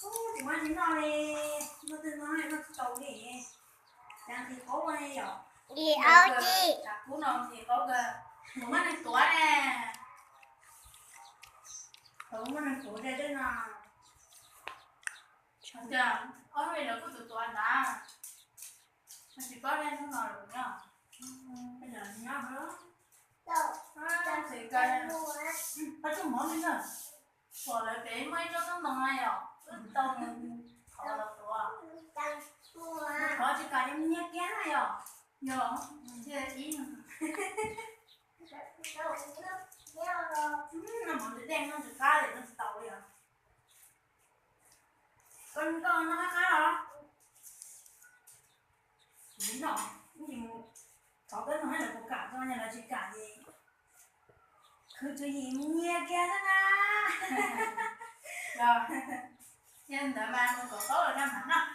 Tsis muaj tsis noj li, noj twg noj noj tsis tau li. Cas nqhis qaub ua li yom? Nqhis qaub tsis. Tshav kub no nqhis qaub kawg. Mus muab neeg tuav ne. Tau muab neeg tuav ze tej no. Ob tug lawv kuj tuav tuav ntawd. Tsis paub dab hnub no lawm nyob. Nyob, pab tug mov li na. Pom lawv pem muaj ib tsob tub ntoo na yom, wb tau mus thov los tuav. Mus thov tsis kam yuav nyiag kiag na yom. Yog, ib, no mov ntxim dej noj ntxim qab li, noj tsis tau li os. Koj, koj noj qab qab los? Tsis noj, ib ntsis mus thov peb mus hais lawv puas kam, txog yog lawv tsis kam ces khwv tswv yim mus nyiag kiag xwb na. Los, yog ntawd mas mus kom paub lawm na mas noj.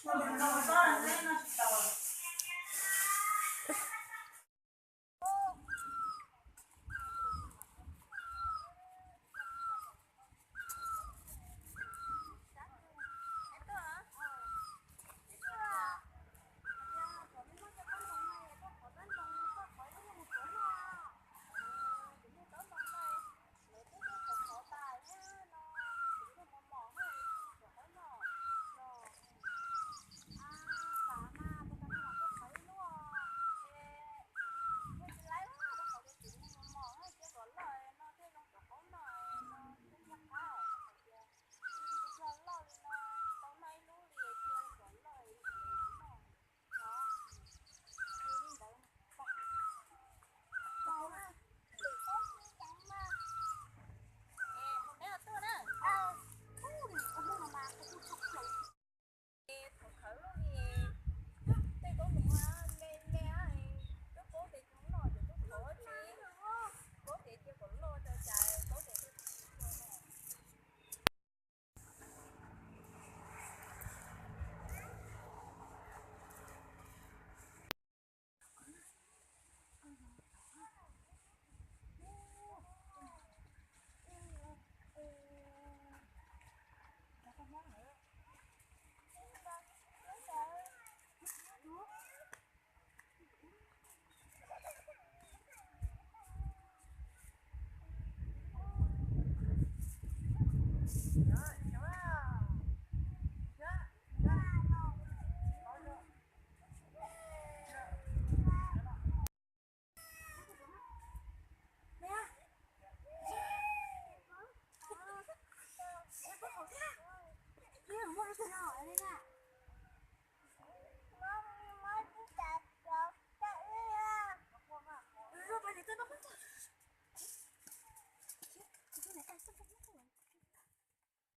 Mus kom paub lawm noj tsis tau.